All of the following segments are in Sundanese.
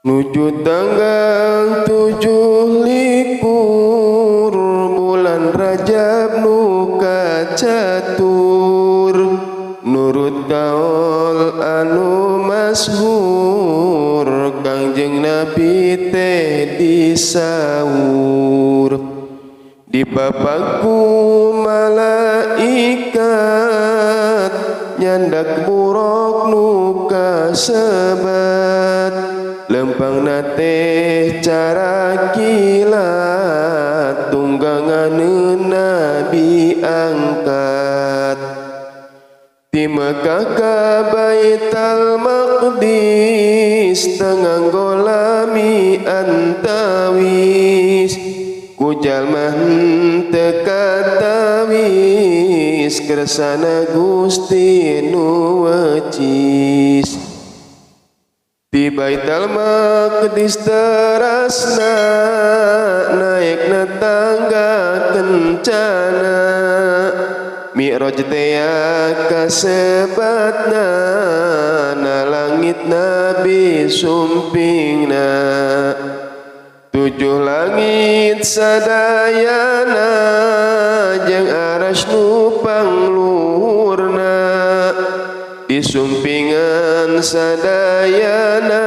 Nuju tanggal 27 bulan Rajab nu kacatur, nurut kaul anu masyhur, Kangjeng Nabi teh disaur dipapak ku malaikat, nyandak buraq nu kasebat, lempangna teh cara kilat, tungganganeun Nabi angkat. Ti Mekah ka Baitul Maqdis teu nganggo lami antawis, ku jalma henteu katawis kersana Gusti nu wecis. Di Baitul Maqdis terasna naekna tangga kencana, Mi'raj tea kasebatna, na langit Nabi sumpingna. Tujuh langit sadayana jeung aras nu pangluhurna, disumpingan sadayana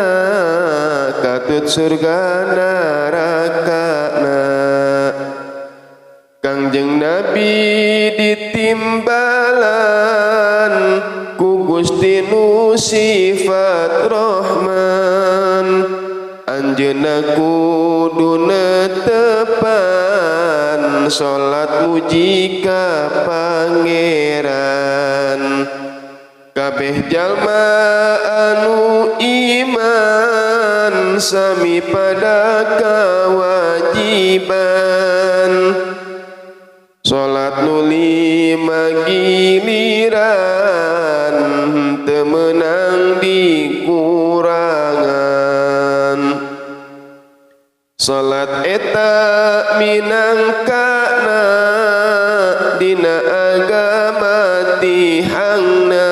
katut surga narakana. Kangjeng Nabi ditimbalan ku Gusti nu sifat Rahman, anjeunna kudu netepan salat muji ka Pangeran. Kabeh jalma anu iman sami pada kewajiban salat nu lima giliran, teu meunang dikurangan. Salat eta minangkana dina agama tihangna,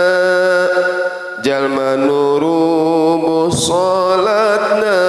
jalma nu rubuh salatna.